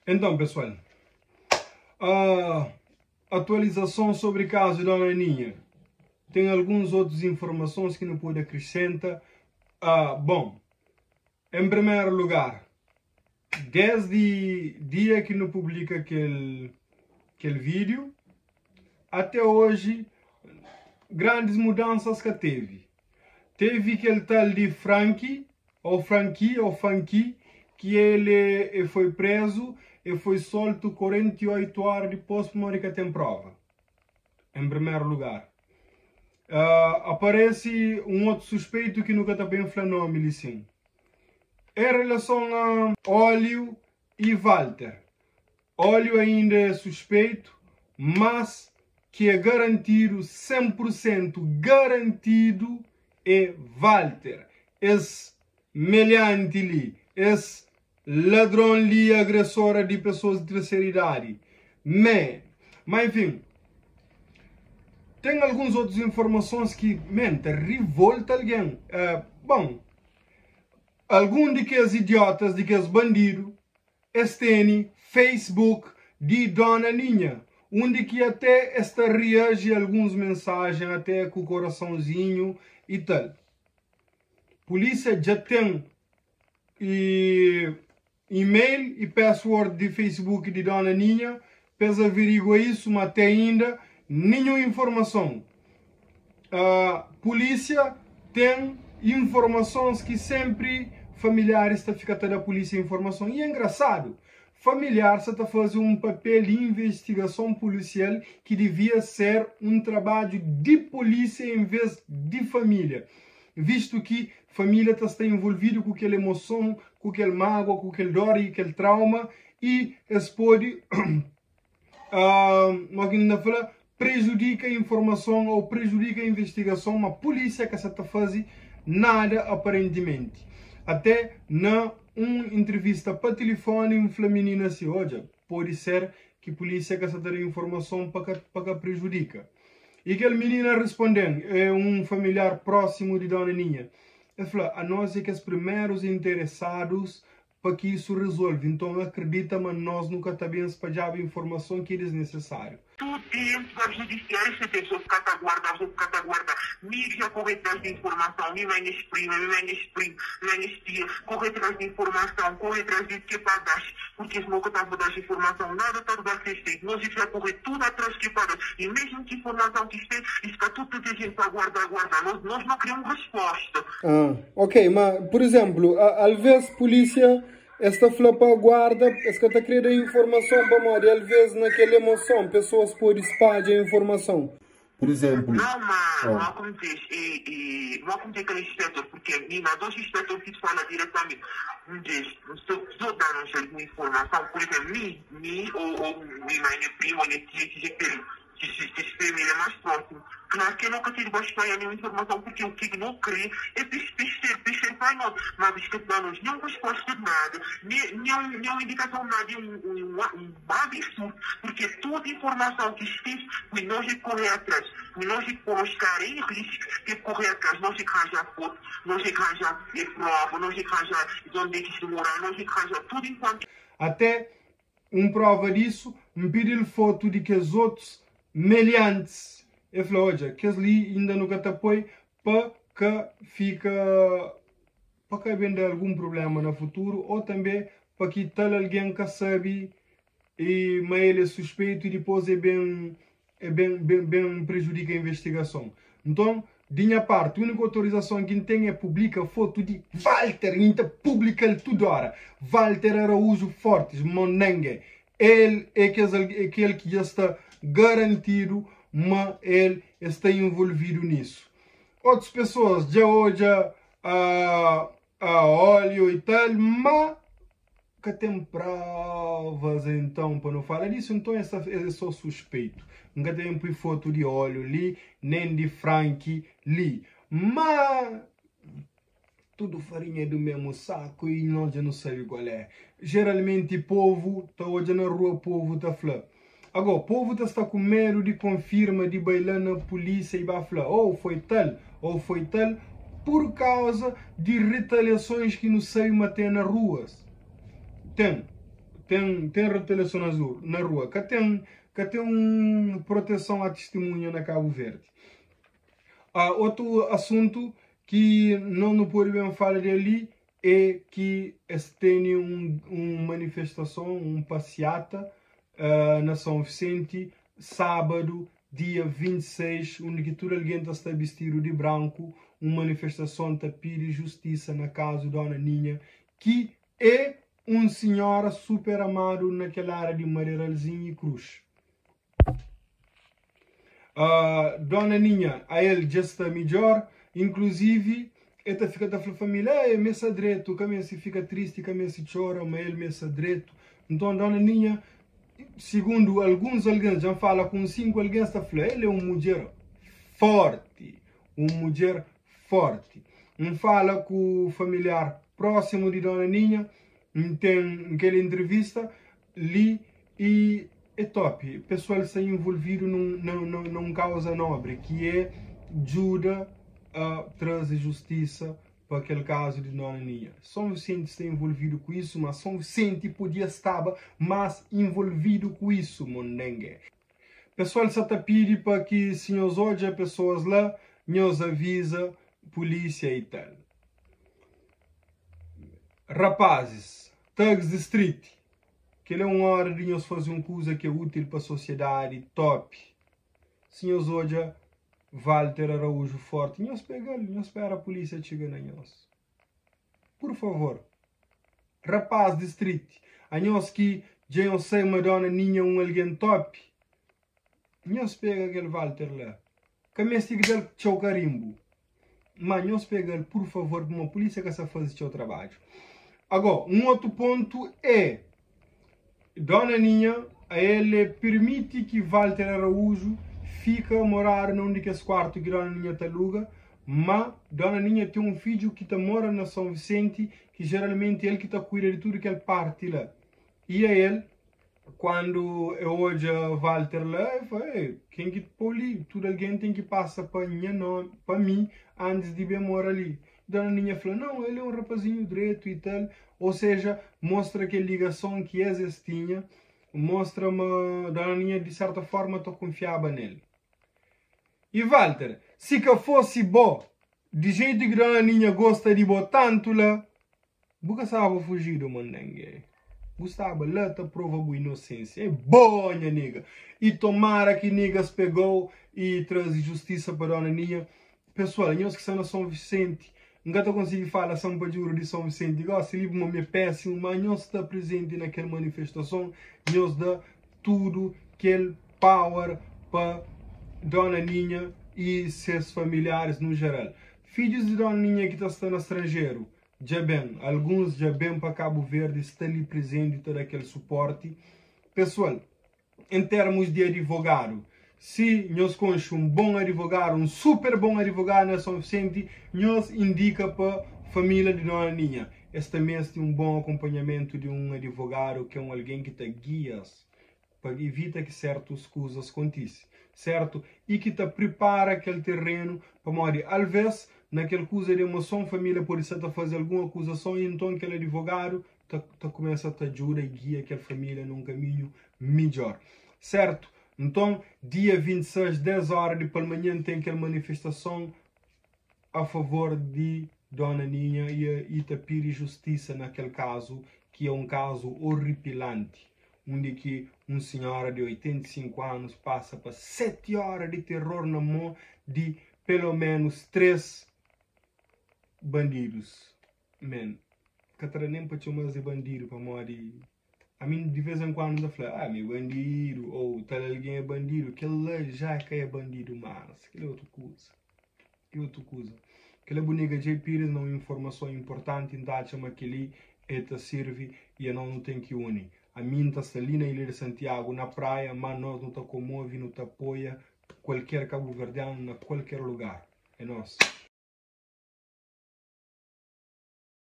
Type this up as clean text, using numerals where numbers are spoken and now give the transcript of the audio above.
Então, pessoal, a atualização sobre caso Dona Aninha. Tem alguns outros informações que não pode acrescentar. Ah, bom, em primeiro lugar, desde dia que não publica aquele, aquele vídeo, até hoje, grandes mudanças que teve. Teve aquele tal de Frankie, ou Frankie, ou Funky, que ele foi preso e foi solto 48 horas depois por que tem prova. Em primeiro lugar. Aparece um outro suspeito que nunca está bem falando nome, sim. Em relação a Óleo e Walter. Óleo ainda é suspeito, mas que é garantido, 100% garantido, é Walter. Esse meliante ali, esse ladrão ali, agressor de pessoas de terceira idade. Mas enfim, tem algumas outras informações que, man, te revolta alguém. Bom, algum de que idiotas, de que bandido, este Facebook de Dona Ninha, onde que até esta reage a algumas mensagens, até com o coraçãozinho e tal. Polícia já tem e e-mail e password de Facebook de Dona Ninha, pesa averigua isso, mas até ainda nenhuma informação. A polícia tem informações que sempre familiares está ficando da polícia informação. E é engraçado, familiar está fazendo um papel de investigação policial que devia ser um trabalho de polícia em vez de família, visto que família está envolvido com aquela emoção, com aquele mágoa, com aquele dor e aquele trauma, e isso pode, fala, prejudica a informação ou prejudica a investigação, mas a polícia que está fazendo nada aparentemente. Até na uma entrevista para telefone, um menina assim, olha, pode ser que a polícia que está dando informação para que, para que prejudica. E aquele menino respondendo, é um familiar próximo de Dona Ninha. Ele falou, a nós é que os primeiros interessados para que isso resolva. Então acredita, mas nós nunca também espalhamos informação que é desnecessário. Tudo tempo judiciário, se a pessoa ficar a guardar, vou ficar a guardar. Mídia corre atrás de informação, minha mãe prima, minha mãe primo, minha mãe tia, corre atrás de informação, corre atrás de que pagas, porque se nunca estava a dar informação, nada está a ser feito. Nós já correr tudo atrás que pagas. E mesmo que informação que esteja, está tudo a gente a guardar, guardar. Nós não queremos resposta. Ah, ok, mas, por exemplo, às vezes polícia esta flapa guarda, esta está querendo informação para morrer, às vezes naquela emoção, pessoas podem espalhar a informação. Por exemplo... Não, mas, não como diz, e não como diz aquele inspetor, porque mim, há dois inspetores que falam diretamente, um diz, se eu dar alguma informação, por exemplo, mim, ou minha mãe, minha prima, minha tia, que que é mais próximo. Claro que eu nunca tive espalhar nenhuma informação, porque o que não crê é peixe para nós. Mas isto que dá-nos nenhuma resposta de nada, nenhuma indicação de nada, um absurdo, porque toda informação que existe, nós é que correr atrás, nós é que pôr os caras em risco, é que correr atrás, nós é que arranjar foto, nós é que arranjar prova, nós é que arranjar de onde é que isto morar, nós é que arranjar tudo enquanto. Até uma prova disso, me pediu foto de que os outros meliantes, eu falei, olha, que ali ainda nunca te apoio para que fica, para que venha algum problema no futuro, ou também para que tal alguém que sabe, e, mas ele é suspeito e depois é bem prejudica a investigação. Então, de minha parte, a única autorização que tem é publica foto de Walter, então publica toda hora. Walter Araújo Fortes, Monengue. Ele é aquele que já está garantido, mas ele está envolvido nisso. Outras pessoas já olham a óleo e tal, mas que tem provas então para não falar disso, então é só suspeito. Nunca tem foto de óleo ali, nem de Frank ali. Mas tudo farinha do mesmo saco e nós já não sabemos qual é. Geralmente povo, tá hoje na rua, povo tá falando. Agora, o povo está com medo de confirma, de bailar na polícia e vai falar, ou foi tal, ou foi tal, por causa de retaliações que não sei matar nas ruas. Tem. Ten ten retaliason na na rua. Ka ten ka ten un proteson a tistimunha na Kabu Verdi. Ah, otu asuntu ki no nu pode ben fala del li é ki es tene un un manifestason, un pasiata na São Vicente, sábadu, dia 26, undi ki tudu algen ta sta bistidu di branku, un manifestason ta pidi justisa na kazu Dona Ninha, ki é un sinhora super amadu na kel área di Madeiralzinhu y Cruz. Dona Ninha, ael dja sta midjor, inkluzivi el ta fika ta fla família, Ei, mi sta dretu, ka meste fika tristi, ka meste txora, ma el mi sta dretu. Nton, Dona Ninha, sigundu alguns algen, dja N fala ku uns 5 algen, sta fla, el é un mudjer fórti, un mudjer fórti. N fala ku familiar prósimu di Dona Ninha, N ten kel entrevista li i é top. Pesoal sta involvidu num, na, na un kauza nobre, ki é djuda a traze justisa pa kel kazu di Dona Ninha. São Vicente sta involvidu ku isu, ma São Vicente podia staba más involvidu ku isu, mondenge. Pesoal sa ta pidi pa ki si nhos odja pesoas la, nhos aviza pulísia i tal. Rapazis, thugs di street, kel é un ora di nhos faze un kuza ki é útil pa sosiedadi, top. Si nhos odja Walter Araújo forti, nhos pega-l, nhos spera pulísia txiga na nhos. Pur favor. Rapaz di street, anhos ki dja nhos sai ma Dona Ninha un algen top, nhos pega kel Walter la. Ka meste ki da-l txeu karinbu, ma nhos pega-l pur favor, pamodi pulísia ka sa faze txeu trabadju. Ago, un otu pontu é, Dona Ninha, a el pirmiti ki Walter Araújo fika moradu na un di kes kuartu ki Dona Ninha ta aluga, ma Dona Ninha ten un fidju ki ta mora na São Vicente, ki jeralmenti el ki ta kuida di tudu kel parti la. I a el, kuandu e odja Walter la, e fla, Ei, ken ki pô li? Tudu algen ten ki pasa pa nha nomi, pa mi, antis di ben mora li. Dona Ninha fla, Nau, el é un rapazinhu dretu i tal. Ou seja, mostra kel ligason ki es es tinha, mostra ma Dona Ninha di serta forma ta kunfiaba nel. I Walter, si ka fosi bo, di jeitu ki Dona Ninha gosta di bo tantu la, Bu ka staba fujidu mandenge. Bu staba la ta prova bu inosensia. É boa nha nigga. I tomara ki niggas pegou i trazi justisa pa dona Ninha. Pessoal, nhos ki sta na São Vicente, N ka ta konsigi fala sampadjuru di São Vicente gosi li pamodi mi é pésimu, ma nhos sta prezenti na kel manifestason, nhos da tudu kel power pa dona Ninha i ses familiaris nu jeral. Fidjus di dona Ninha ki ta sta na stranjeru, Dja ben, alguns dja ben pa Kabu Verdi, sta li prezenti ta da kel suporti. Pesoal, en termus di adivogadu, si nhos konxe un bon adivogadu, un super bon adivogadu na Son Visenti, nhos indika pa família di Dona Ninha. Es ta meste un bon akonpanhamentu di un adivogadu ki é un algen ki ta gia-s pa ivita ki sertus kuzas kontise, sertu? I ki ta pripara kel terenu, pamodi alves na kel kuza di emoson família pode sta ta faze algun akuzason i nton kel adivogadu ta ta kumesa ta djuda i gia kel família na un kaminhu midjor, sertu? Nton dia 26, 10 óra di palmanhan ten kel manifestason a favor di Dona Ninha i ta pidi justisa na kel kazu ki é un kazu oripilanti, undi ki un sinhora di 85 anus pasa pa 7 ora di terror na mo di pelo menus 3 bandidus. Men, ka ta da nen pa txoma-s di bandidu pamodi ami di vez en kuandu N ta fla, ah, mi é bandidu ou tal algen é bandidu, kel-la já ka é bandidu más, kel-la é otu kuza. I otu kuza, kel-la bu nega dja Pires na un informason inportanti, N ta atxa ma kel-li e ta sirvi i anos nu ten ki uni. Ami N ta sta li na Ilha di Santiagu, na Praia, má nos nu ta komove, nu ta apoia kualker kabuverdianu na kualker lugar. É nos.